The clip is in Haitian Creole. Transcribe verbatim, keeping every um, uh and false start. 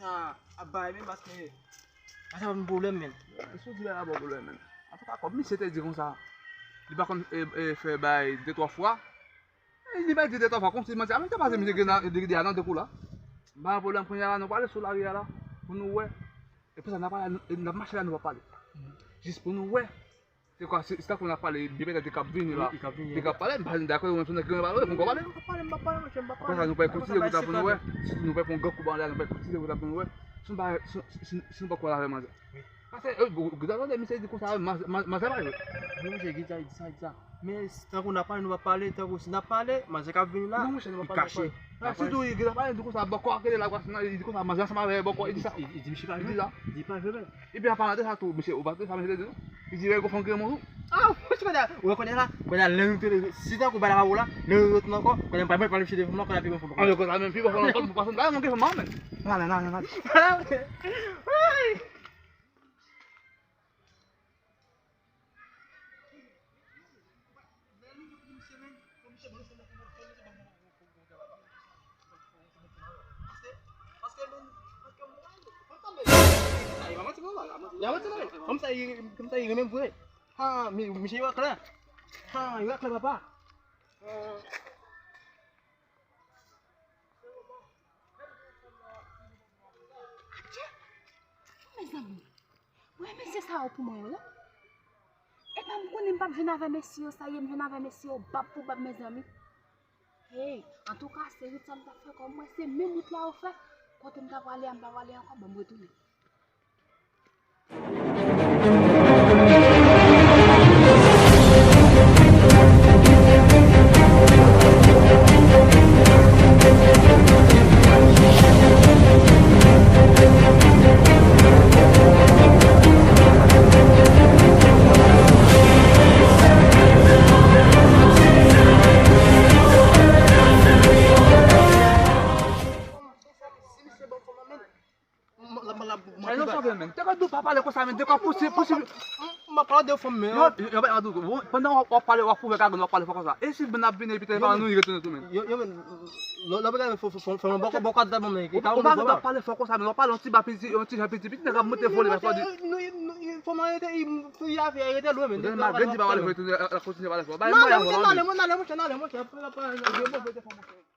Ap bay men paske sa pa yon pwoblèm, men. Sou di la ba pwoblèm, men. Antouka, kòm misye te di konsa, li pa konn, e, e, fè bay de twa fwa. E, li bay de twa fwa, kòmsi manti. A, men te pase misye gen nan, de, de, a nan de kou la. M pa gen pwoblèm, kounye a la, nou prale sou lari a la, pou nou wè. E pou sa, n ap pale, n ap mache la, nou pa pale. Jis pou nou wè. Se kwa, se, se tankou n ap pale, byen petèt, li k ap vini la. Li k ap vini. Li k ap pale, m pa dakò, mwen, sou nèg ki pale, mwen, m pale. M pa pale, monchè, m pa pale, monchè, m pa pale. Apre sa, nou pral kontinye wout la pou nou wè. Si nou pral pran grankou ba la, nou pral kontinye wout la pou nou wè. Si nou pa, si, si, si nou pa kwè avè manzè. Paske, e, ou, ou, ou tande misye di konsa, ma-, ma-, manzè pa jwe. Wi, monchè, ki sa, ki sa, ki sa. Men, tankou n ap pale, nou pa pale, tankou si n ap pale, manzè k ap vini la, li kache. Non, monchè, nou pa pale, nou pa pale. Sitou, li gentan pale, li di konsa, bòkò a rele la, li di konsa, manzè ansanm avè bòkò, li di sa. Li, li, li di misye pa jwe. Li di sa. Li pa jwe, men. Epi, an palan de sa tou, misye, ou pa tande sa misye te di, non? Li di, "Rego fanm ki renmen w tou." Ah, monchè, kounye a, ou wè kounye a la, kounye a, lè nou te, si tankou bay la pa pou la, lè nou retounen ankò, kounye a, m pa mèt pale misye de fanm nan, kounye a, pi bon fanm. An, yo konsa menm, pi bon fanm nan, paske nou pa yon granmoun. Nan, nan, nan, nan. Woy! Kòmsa, kòmsa, kòmsa, Ha, mi, misye yo klè. Ha, yo klè, papa. Adje! Mezanmi, wè mesye sa yo pou mwen yo la. Epa m konnen m p ap jwenn avè mesye yo, sa ye m jwenn avè mesye yo bab pou bab, mezanmi. Hey, antouka, se wout sa m t ap fè kòm mwen, se menm wout la yo fè. Kote m ta prale a, m pa prale ankò, ban m retounen. Ay, non, chòke, men. Te ka di w pa pale konsa, men. Te ka pouse, pouse. M ap pale de fanm, men. Yo, yo, yo, pandan w ap pale, w ap pwouve ka w ap pale fò konsa. E si bann ap vini, epi te pa nou retounen tou, men. Yo, yo, men, lò, lò, fò, fò, fò, fò, bòkò, bòkò, ta bon, men. Ou pa gen dwa pale fò konsa, men. W ap pale yon ti ba piti, yon ti jan piti, piti, nèg ap monte vole, men, fò di. Nou, nou, nou, fò mwen rete, i, i, afè, rete lwen, men. Malgre di pa pale fò, retounen, kontinye pale fò. Bay mwen, ale, mwen, ale, mwen, ale, mwen, ale, mwen.